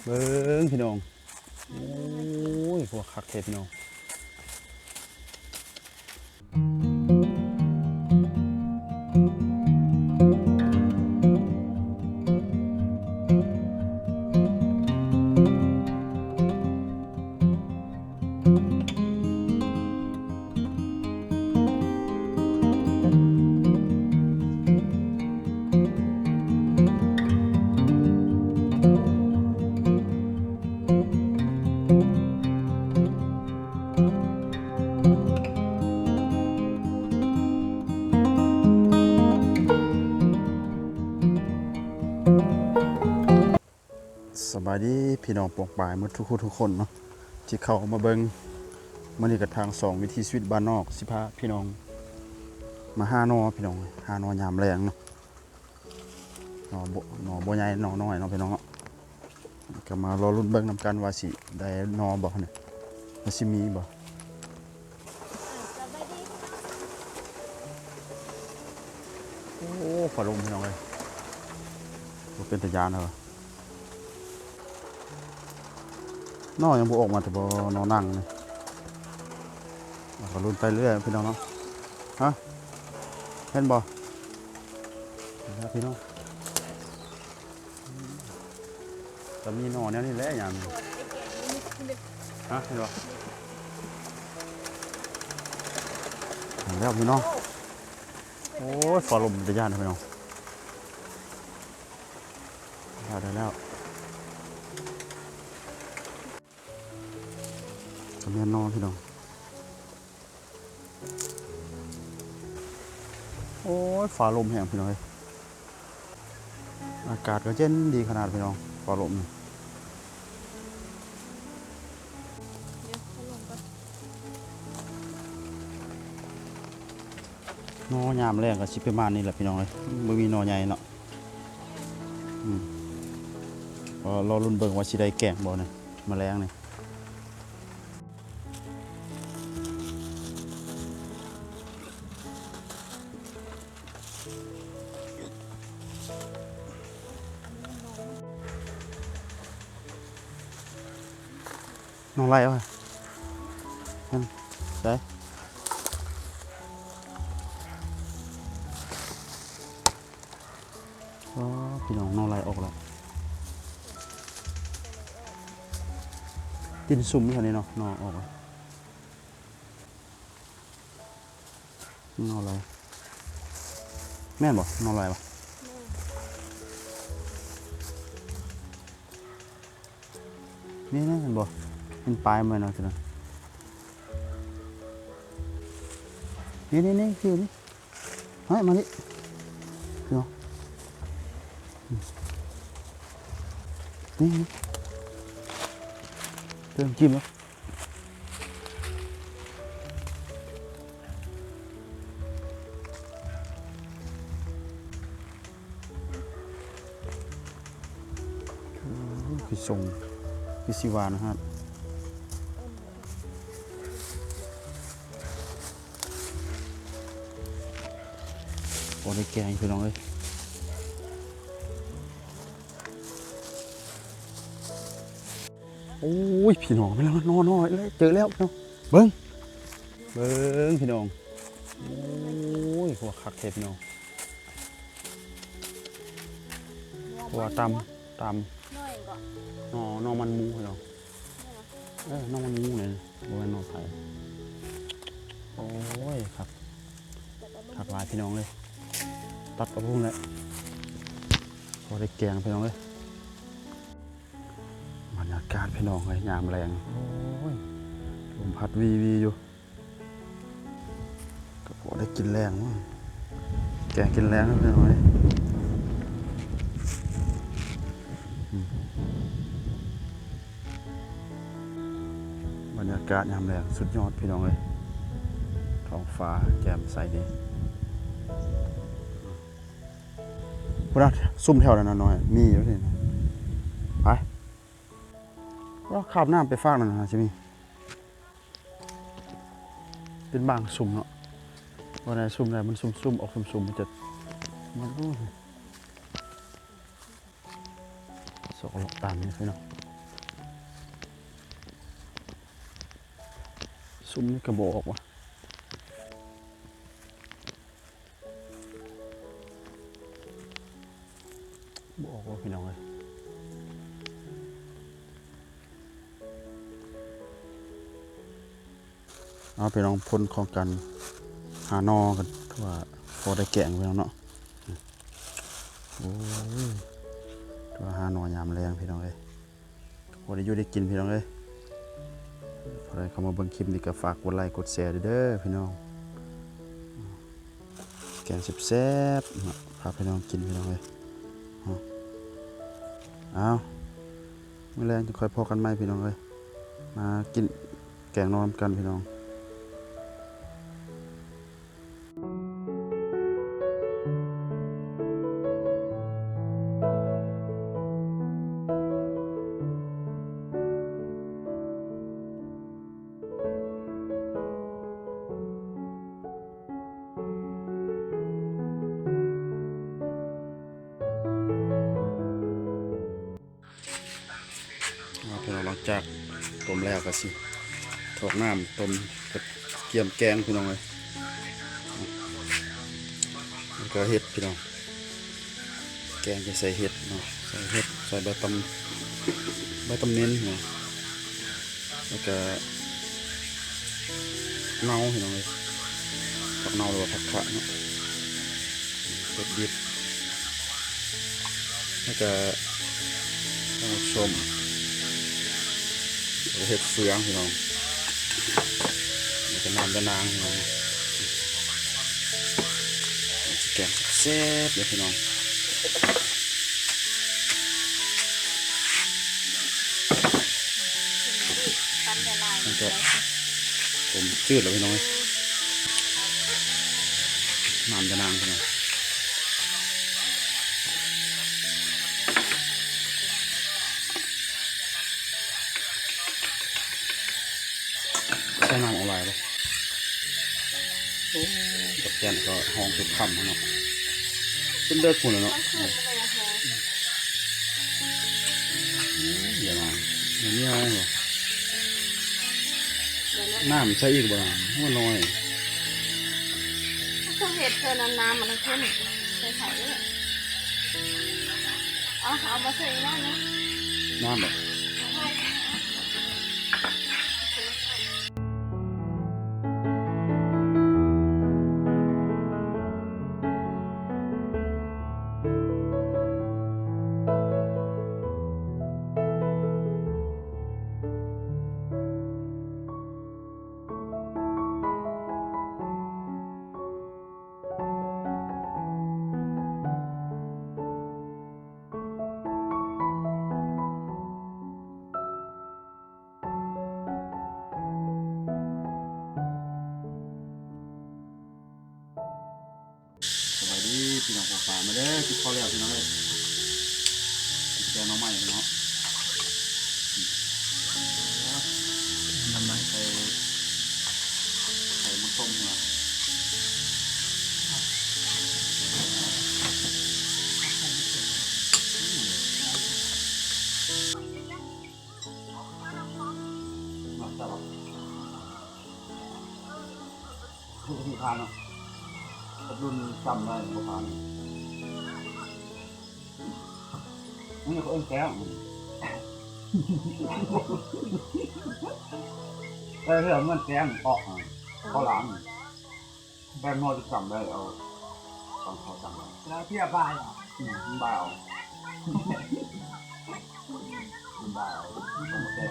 ເບິ່ງພີ່ນ້ອງ ໂອ້ຍ ພວກຄັກແທ້ພີ່ນ້ອງ. ສະບາຍດີພີ່ນ້ອງປ້ອງປາຍໝົດທຸກຜູ້ທຸກຄົນເນາະ ທີ່ເຂົ້າມາເບິ່ງ. ມື້ນີ້ກໍທາງຊ່ອງວິຖີຊີວິດບ້ານນອກ ຊິພາພີ່ນ້ອງມາຫາໜໍ່ ພີ່ນ້ອງ ຫາໜໍ່ຍາມແລງເນາະ. ໜໍ່ບໍ່ ໜໍ່ບໍ່ໃຫຍ່ ໜໍ່ນ້ອຍເນາະພີ່ນ້ອງເນາະ. ກໍມາລໍລຸ້ນເບິ່ງນຳກັນວ່າຊິໄດ້ໜໍ່ບໍ່ນີ້ ວ່າຊິມີບໍ່. ໂອ້ ຟ້າລົມພີ່ນ້ອງເອີຍ ບໍ່ເປັນຕາຢ້ານເນາະ. ໜໍ່ຍັງບໍ່ອອກມາແຕ່ບໍ່ ໜໍ່ນັ່ງນີ້. ເຮົາກໍລຸ້ນໄປເລື້ອຍພີ່ນ້ອງເນາະ. ຮະ ເຫັນບໍ່ ເຫັນແລ້ວພີ່ນ້ອງ. ກໍມີໜໍ່ແນວນີ້ແຫຼະຍາມນີ້. ຮະ ເຫັນບໍ່ ເຫັນແລ້ວພີ່ນ້ອງ. ໂອ້ຍ ຟ້າລົມເປັນຕາຢ້ານເນາະພີ່ນ້ອງ. ໄດ້ແລ້ວ ໄດ້ແລ້ວ ກໍແມ່ນໜໍ່ພີ່ນ້ອງ. ໂອ້ຍ ຟ້າລົມແຮງພີ່ນ້ອງເອີຍ ອາກາດກໍເຢັນດີຂະໜາດພີ່ນ້ອງ ຟ້າລົມນີ້. ໜໍ່ຍາມແລງກໍຊິປະມານນີ້ແຫຼະພີ່ນ້ອງເອີຍ ບໍ່ມີໜໍ່ໃຫຍ່ເນາະ. ອືມ ກໍລໍລຸ້ນເບິ່ງວ່າຊິໄດ້ແກງບໍ່ນີ້ ມາແລງນີ້. ໜໍ່ໄລ່ວະ ນັ້ນ ໃສ ອໍ ພີ່ນ້ອງ ໜໍ່ໄລ່ອອກແລ້ວ. ຕີນຊຸ່ມແຖວນີ້ເນາະ ໜໍ່ອອກແລ້ວ. ໜໍ່ໄລ່ ແມ່ນບໍ່ ໜໍ່ໄລ່ບໍ່? ແມ່ນ ນີ້ໆ ເຫັນບໍ່ ເຫັນປາຍມັນເນາະ ນີ້ໆ ນີ້ໆ ຄືນີ້. ເຮີ້ຍ ມານີ້ ເນາະ ນີ້ ນີ້ ເຕີມຈິ້ມແລ້ວ. ຄືຊົງ ຄືຊິຫວານນະຮະ. ບໍ່ໄດ້ແກງພີ່ນ້ອງເອີຍ. ໂອ້ຍ ພີ່ນ້ອງ ແມ່ນແລ້ວເນາະ ເນາະ ເຈີແລ້ວເນາະ. ເບິ່ງ ເບິ່ງພີ່ນ້ອງ ໂອ້ຍ ພວກຄັກແທ້ພີ່ນ້ອງ. ເພາະວ່າຕຳ ຕຳ ໜໍ່ຫຍັງເກາະ ໜໍ່ ໜໍ່ມັນໝູພີ່ນ້ອງ. ເອີ ໜໍ່ມັນໝູນີ້ ບໍ່ແມ່ນໜໍ່ໄຜ່. ໂອ້ຍ ຄັກ ຄັກຫຼາຍພີ່ນ້ອງເອີຍ. ຕັດເອົາພຸ້ນແຫຼະ ພໍໄດ້ແກງພີ່ນ້ອງເອີຍ. ບັນຍາກາດພີ່ນ້ອງເອີຍ ຍາມແລງ ໂອ້ຍ ລົມພັດວີໆຢູ່. ກໍພໍໄດ້ກິນແລງ ແກງກິນແລງເນາະພີ່ນ້ອງເອີຍ. ອືມ ບັນຍາກາດຍາມແລງສຸດຍອດພີ່ນ້ອງເອີຍ ທ້ອງຟ້າແຈ່ມໃສດີ. ພຸ້ນນະ ຊຸ່ມແຖວນັ້ນນະນ້ອຍ ມີຢູ່ນີ້ນະ. ໄປ ລອກຄາບນ້ຳໄປຟາກນັ້ນນະ ຊິມີ ເປັນບາງຊຸ່ມເນາະ ບໍ່ໄດ້ຊຸ່ມໃດ ມັນຊຸ່ມໆ ອອກຊຸ່ມໆ ມັນຈະ ມັນ ໂອ້ຍ ຊອກເລາະຕາມນີ້ພີ່ນ້ອງ. ຊຸມນີ້ກໍບໍ່ອອກວະ ບໍ່ອອກວະພີ່ນ້ອງເອີຍ. ເອົາ ພີ່ນ້ອງ ຜົນຂອງການຫາໜໍ່ກໍຖືວ່າພໍໄດ້ແກງພີ່ນ້ອງເນາະ. ໂອ້ຍ ຖືວ່າຫາໜໍ່ຍາມແລງພີ່ນ້ອງເອີຍ ພໍໄດ້ຢູ່ໄດ້ກິນພີ່ນ້ອງເອີຍ. ຜູ້ໃດເຂົ້າມາເບິ່ງຄລິບນີ້ກໍຝາກກົດໄລກົດແຊເດີພີ່ນ້ອງ. ແກງແຊບໆ ເນາະ ພາພີ່ນ້ອງກິນພີ່ນ້ອງເອີຍ. ເອົາ ມື້ແລງຈະຄ່ອຍພໍ້ກັນໃໝ່ພີ່ນ້ອງເອີຍ ມາກິນແກງໜໍ່ນຳກັນພີ່ນ້ອງ. ເອົາ ພີ່ນ້ອງ ຫຼັງຈາກຕົ້ມແລ້ວກໍຊິຖອກນ້ຳຕົ້ມ ກໍກຽມແກງພີ່ນ້ອງເອີຍ. ແລ້ວກໍເຫັດພີ່ນ້ອງ ແກງຈະໃສ່ເຫັດເນາະ ໃສ່ເຫັດ ໃສ່ໃບຕຳ ໃບຕຳເໜັນເນາະ ແລ້ວກະເນົ່າພີ່ນ້ອງເອີຍ ຜັກເນົ່າ ຫຼືວ່າຜັກຂະເນາະ ເຫັດດິບ ແລ້ວກະເອົາສົ້ມ ແລ້ວກະເຫັດເຟືອງພີ່ນ້ອງ ແລ້ວກະນ້ຳຍານາງພີ່ນ້ອງ. ຊິແກງແຊບໆເດີພີ່ນ້ອງ. ມັນຈະຕົ້ມຈືດແລ້ວພີ່ນ້ອງເອີຍ ນ້ຳຈະນາງພີ່ນ້ອງ. ໃສ່ນ້ຳເອົາຫຼາຍເດ້. ໂອ້ ກັບແຈ່ນກໍຫ້ອງຈົນຄ່ຳແລ້ວເນາະ ຈົນເດິກພຸ້ນແລ້ວເນາະ. ອືມ ຢ່າມາ ມັນມີຫຍັງບໍ່ ນ້ຳໃສ່ອີກບໍ່ນະ ມັນນ້ອຍ. ເຂົາເຮັດເທື່ອນັ້ນ ນ້ຳມັນຂຶ້ນ ໃສ່ໄຂ່ເດ້. ເອົາ ເອົາມາໃສ່ອີກໜ້ອຍໜຶ່ງ ນ້ຳບໍ່? ສະບາຍດີພີ່ນ້ອງປ້ອງປາຍ ມາເດີ ກິນເຂົ້າແລ້ວພີ່ນ້ອງເອີຍ ກິນແກງໜໍ່ໄມ້ເນາະ ໜໍ່ໄມ້ ໃສ່ ໃສ່ໝາກຕົ້ມເນາະ. ເນາະ ແຊບບໍ່? ຄືຊິຜ່ານເນາະ ກັບລຸ້ນຊ້ຳໄດ້ບໍ່ຜ່ານ. ອັນນີ້ເຂົາເອີ້ນແກງ ເອີ ເລື່ອງມັນແກງເປາະ ເຂົາຫຼາມ. ແບບນ້ອຍຈະຈຳໄດ້ ເອົາຕອນເຂົາຈຳໄດ້ ແລ້ວເທື່ອບ່າຍເອົາ ອືມ ບ່າຍເອົາ ບ່າຍເອົາ ຕ້ອງແຊບ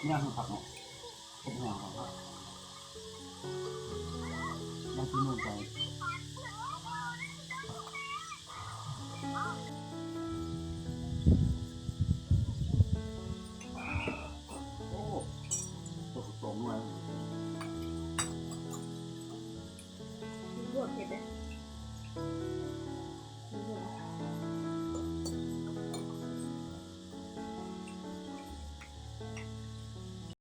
ແນວໃຫ້ຄັກເນາະ ເຮັດແນວໃຫ້ຄັກ ຢ່າງທີ່ເມືອງໄປ.